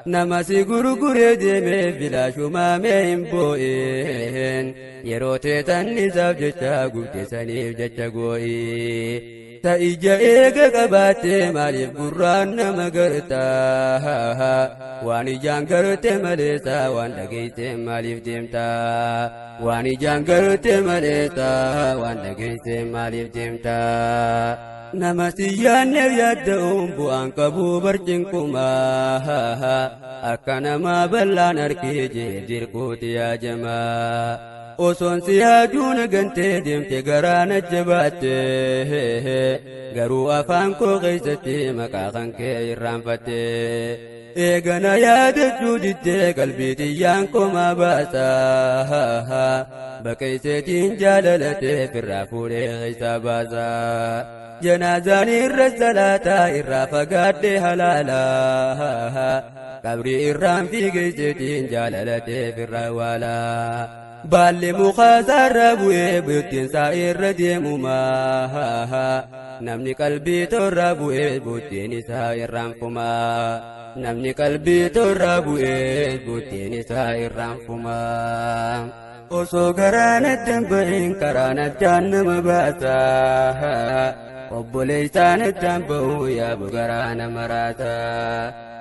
Nama si gurguree deemee bilaashumaa mee hin boo'in. Yeroo teetan isaaf jecha gubte saniif jecha goo'i. Ta ija eega qabaattee maaliif gurraan nama gartaa? Waan ijaan garte maleessa waan dhageesse maaliif deemta? Waan ijaan garte maleessa waan dhageesse maaliif deemta? Nama si yaanneef yaadda'uun bu'aan qabu barcinqumaa. Akka nama bal'aan harkee jee dirquuti yaajamaa. Osoon si yaaduu na gantee deemte garaa na jabaatte. Garuu afaan koo keessatti maqaa kan kee irraanfatte. Eegana yaadachuu diddee qalbii xiyyaan komaa baasa. Baqeesseetiin jaalalatee firraa fuudhee keessaa baasa. Janaazaan irra salaataa irraa fagaadhe halaala. Qabrii irraan fiigeesseetiin jaalalatee firraa waala. Baalli mukaa isaarra bu'ee butteensaa irra deemumaa. Namni qalbii torra bu'ee butteen isaa irraanfumaa. Namni qalbii torra bu'ee butteen isaa irraanfumaa. Osoo garaan addan bahin karaan addaan nama baasa. Obboleessaan addaan ba'uu yaabu garaa nama raasa.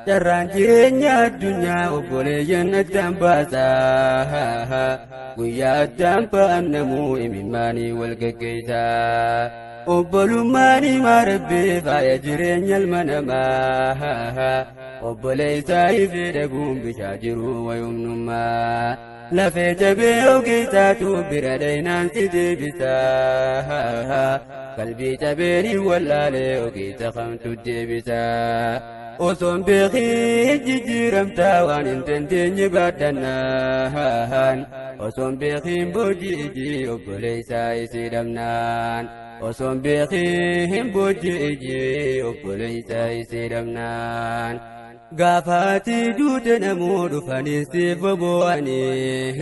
Carraan jireenya addunyaa obboleeyyan addaan baasa. Guyyaa addaan ba'an namuu imimmaanii wal geggeessa. Obbolummaan himaa rabbii faaya jireenya ilma namaa. Obboleessaa ifee dhabuun bishaa jiru wayumnummaa. Lafee jabee ogeessaatu bira dhaynaan si deebisa. Qalbii jabeen hin wallaalee ogeessa kamtu deebisa. Osoon beekiin jijjiiramtaa waan hin dandeenye baadhannaan. Osoon beekiin boojii ijji obboleessaa isii dhabnaan. Osoon beekiin boojii ijji obboleessaa isii dhabnaan. Gaafa ati duute namuu dhufanii siif bobboo'anii.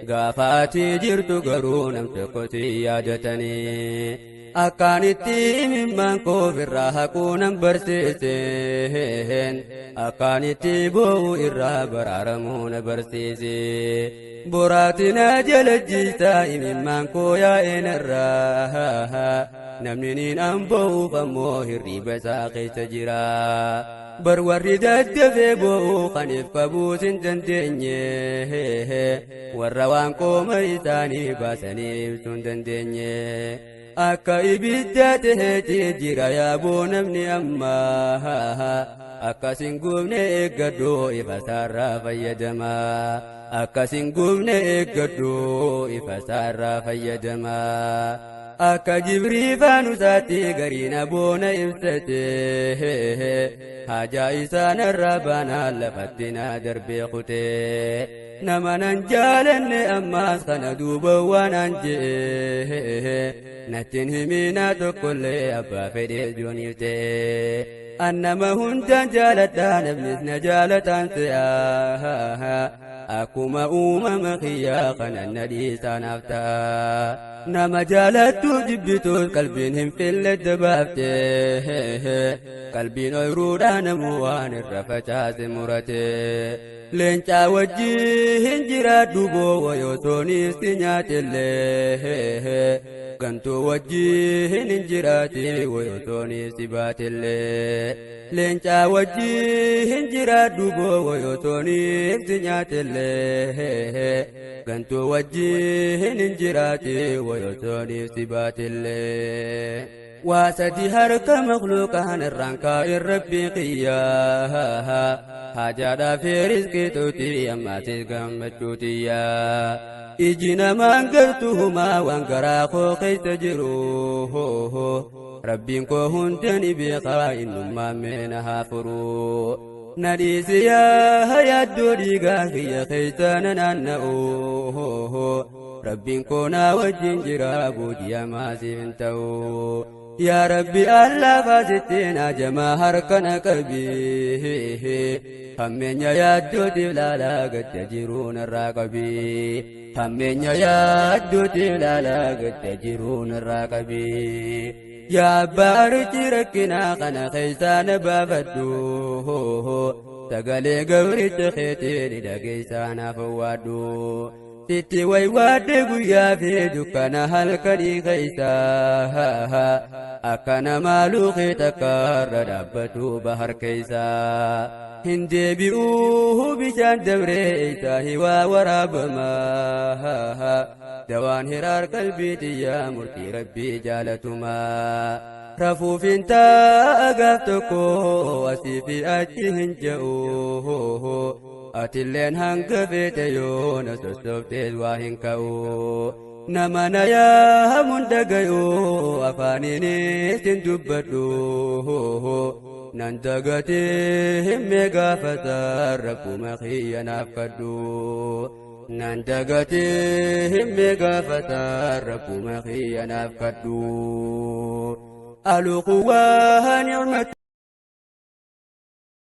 Gaafa ati jirtu garuu nam tokko si yaadatanii. Akkaan itti imimmaan koo irraa haquu nan barsiiseen. Akkaan itti boo'u irraa baraaramuu na barsiise. Boraatina jala jiisaa imimmaan koo yaa'een irraa. Namni niin an boo'uuf ammoo hirriiba isaa keessa jira. Bar warri daddafee boo'uu kaniif qabuus hin dandeenye. Warra waan qooma isaanii baasanii ibsuu hin dandeenye. Akka ibiddaa taheeti jira yaaboo namni amma. Akkas hin gubne eeggadhu ifa isaarraa fayyadama. Akkas hin gubne eeggadhu ifa isaarraa fayyadama. Akka jibrii faanusaatti gariin aboona ibsate. Haajaa isaanirraa baanaan lafatti na darbee kutee. Nama nan jaalanne ammaas kana duuba waan an je'e. Nattiin himinaa tokkollee abbaa fedhee jooniif ta'e. An nama hundaan jaaladha namnis na jaalataan se'a. Akkuma uumama kiyyaa kanan na dhiisaanaaf ta'a. Nama jaalattuuf jibbituus qalbiin hin fille dabaafte. Qalbiin ooyiruudhaa namuu waan irra facaase murate. Leencaa wajjin jiraadhu boo'a yoo toonis si nyaatellee. Gantuu wajjin hin jiraate yoo toonis si baatellee. Leencaa wajjin jiraadhu boo'a yoo toonis si nyaatellee. Gantuu wajjin hin jiraate yoo toonis si baatellee. Waa sadi harka makhluuqaan irraan kaa'e rabbii qiyyaa. Hajaadhaa fi rizqiituuti ammaasis gammachuutiyyaa. Iji namaan gartuu humaa waan garaa koo keessa jiru. Rabbiin koo hunda ni beekaa innummaa meena haa furu. Na dhiisi yaa yaaddoo dhiigaa kiyya keessa na naanna'u. Rabbiin koo naa wajjin jira booji'amaa siif hin ta'u. Yaa Rabbi Allah faasittiin ajamaa harka na qabi. Hammeenya yaaddootiif laalaa gadda jiruu narraa qabi. Hammeenya yaaddootiif laalaa gadda jiruu narraa qabi. Yaa abbaa arjii rakkinaa kana keessaa na baafadhu. Sagalee gabricha keetii ni dhageessaa naaf owwaadhu. Sitti waywaadde guyyaa fi dukkana halkanii keeysaa, akka namaa luuqii takka irra dhaabbatu bahar keeysaa. Hin deebi'uu bishaan dabree isaa hiwaa waraabamaa. Dawaan hiraar qalbii xiyyaa murtii rabbii jaalatumaa. Rafuuf hin taa'a gaaf tokko asii fi achi hin je'u. Atilleen hanga feete yoo na sossobtees waa hin ka'u. Nama na yaamuun dhagayu afaaniinis hin dubbadhu. Nan dagatee himmee gaafata rabbuma kiyya naaf kadhu. Nan dagatee himmee gaafata rabbuma kiyya naaf kadhu. Aluquwaa ni'matu.